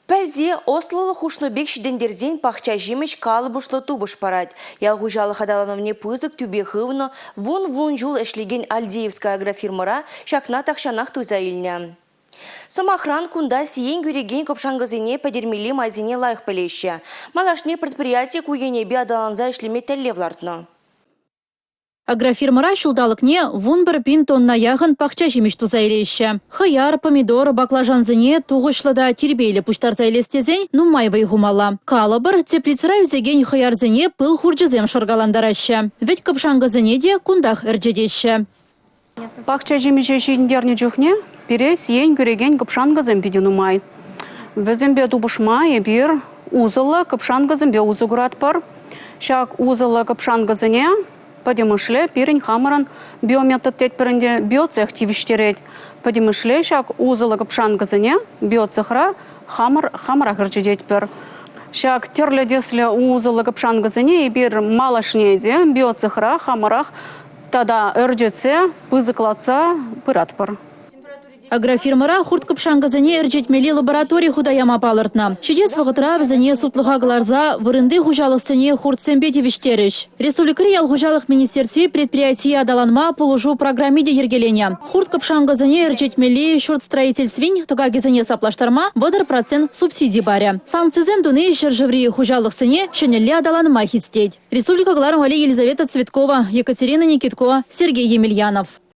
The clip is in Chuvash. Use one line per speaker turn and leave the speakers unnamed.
Пӗлсе, ӑслӑлӑх хушнӑ пек ҫитӗнтерсен пахча ҫимӗҫ калӑпӑшлӑ тупӑш парать. Ял хуҫалӑх аталанӑвне пысӑк тӳпе хывнӑ, вун-вун ҫул ӗҫлекен Альдеевская агрофирмӑра ҫакна тахҫанах туйса илнӗ. Сӑмахран, кунта сиен кӳрекен кӑпшанкӑсене пӗтермелли майсене лайӑх пӗлеҫҫӗ. Малашне предприяти ку енӗпе аталанса ӗҫлеме тӗллев лартнӑ.
Агрофирмӑра ҫулталӑкне 11 пин тонна яхӑн пахча ҫимӗҫ туса илеҫҫӗ. Хӑяр, помидор, баклажансене тухӑҫлӑ та тирпейлӗ пуҫтарса илес тесен нумай вӑй хумалла. Калӑпӑр, теплицӑра ӳсекен хӑярсене пыл хурчӗсем шӑркалантараҫҫӗ. Вӗт кӑпшанкӑсене те кунтах ӗрчетеҫҫӗ.
Пахча ҫимӗҫе ҫитӗнтернӗ чухне пире сиен кӳрекен кӑпшанкӑсем питӗ нумай. Вӗсемпе тупӑшма эпир усӑллӑ кӑпшанкӑсемпе усӑ куратпӑр. Ҫак усӑллӑ кӑпшанкӑсене пӗтӗмӗшле пирӗн хамӑрӑн биометод тетпӗр ӗнтӗ, биоцех тивӗҫтерет. Пӗтӗмӗшле ҫак усӑллӑ кӑпшанкӑсене биоцехра хамӑр хамӑрах ӗрчететпӗр. Ҫак тӗрлӗ тӗслӗ усӑллӑ кӑпшанкӑсене эпир малашне те биоцехра хамӑрах тата ӗрчетсе, пысӑклатса пыратпӑр.
Агрофирмӑра хурт-кӑпшанкӑсене ӗрчетмелли лаборатори хута яма палӑртнӑ. Ҫитес вӑхӑтра вӗсене сутлӑха кӑларса вырӑнти хуҫалӑхсене хуртсемпе тивӗҫтерӗҫ. Республикӑри ял хуҫалӑх министерстви предприятие аталанма пулӑшу программи те йӗркеленӗ. Хурт-кӑпшанкӑсене ӗрчетмелли ҫурт строительствин тӑкакӗсене саплаштарма 30% субсиди парӗ. Санкцисем туни ҫӗршыври хуҫалӑхсене ҫӗнӗлле аталанма хистет. Республика кӑларӑм валли Елизавета Цветкова, Екатерина Никитко, Сергей Емельянов.